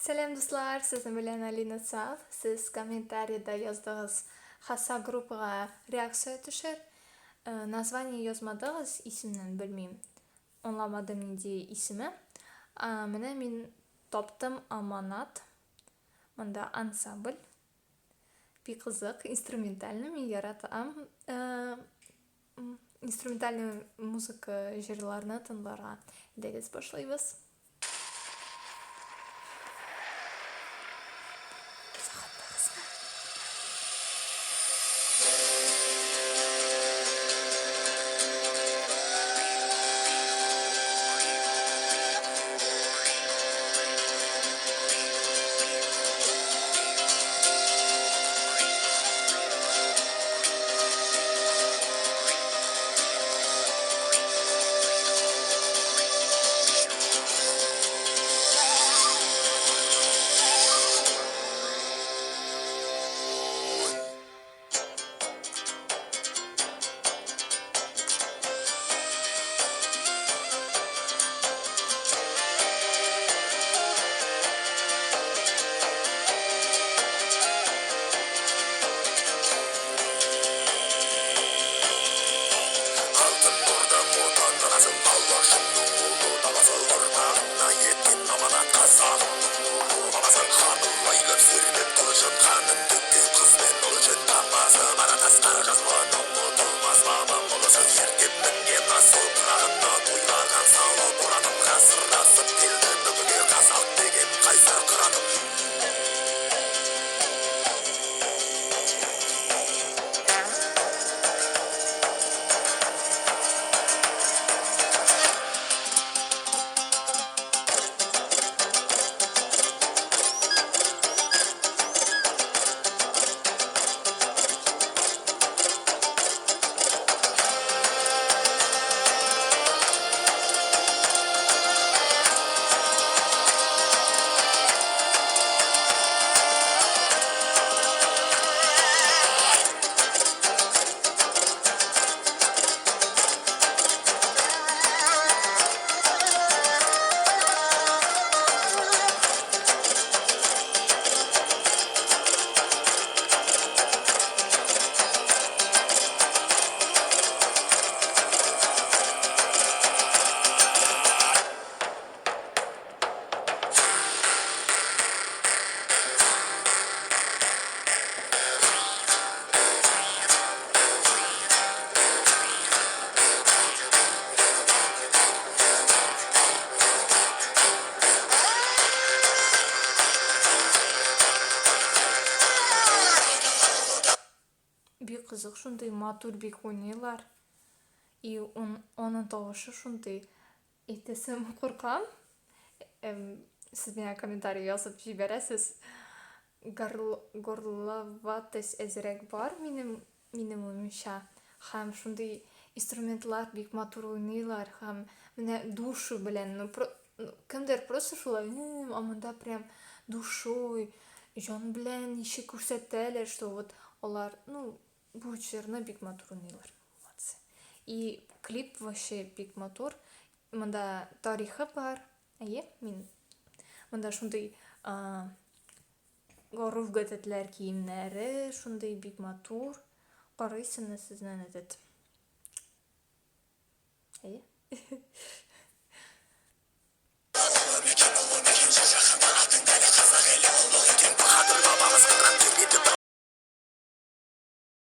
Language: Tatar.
Сәлам, дуслар! Сезнең белән Алина Саф. Сез комментариядә яздыгыз Хаса группага реакция төшер. Название язмадыгыз, исемнән белмим. Аңламадым нинди исеме. Менә мин таптым Аманат. Монда ансамбль. Бик кызык, инструментальный мин яратам. Инструментальный музыка җырларны тыңларга. Әйдәгез башлыйбыз. Сагындыгызмы? Алтын Ордаң отан анасы, Алашымның ұлы даласы, ұрпағына еткен аманат, қазағымның ұлы баласы, қабыл сермеп қылышын, қанын төккен қыз бен ұл үшін, таңбасы қара тасқа жазылған ұмытылмас бабам ұлысы, ерттеп мінген асыл пырағына тойлаған салып ұраным, ғасыр асып келді бүгінге қазақ деген қайсар қыраным. Бик кызык, шундый матур бик уйныйлар. И он, аның тавышы шундый. Әйтәсем куркам. Сез миңа комментарий язып җибәрәсез. Горловатость әзрәк бар минем, минем уемча. Һәм шундый инструментлар бик матур уйныйлар һәм менә душу белән, ну, кемдер просто шулай, а монда прям душой, җан белән ничек күрсәтәләр, что вот алар, ну, бу җырны бик матур уйныйлар. Молодцы. И клип вообще бик матур. Монда тарихы бар. Әйе, мин монда шундый гореф-гадәтләр киемнәре шундый бик матур. Карыйсыңны сезнең этот. Әйе. Мекен, ұлы мекен, жер жаһанда атың дәлі қазақ елі ұлық екен, баһадүр бабамыз қыран.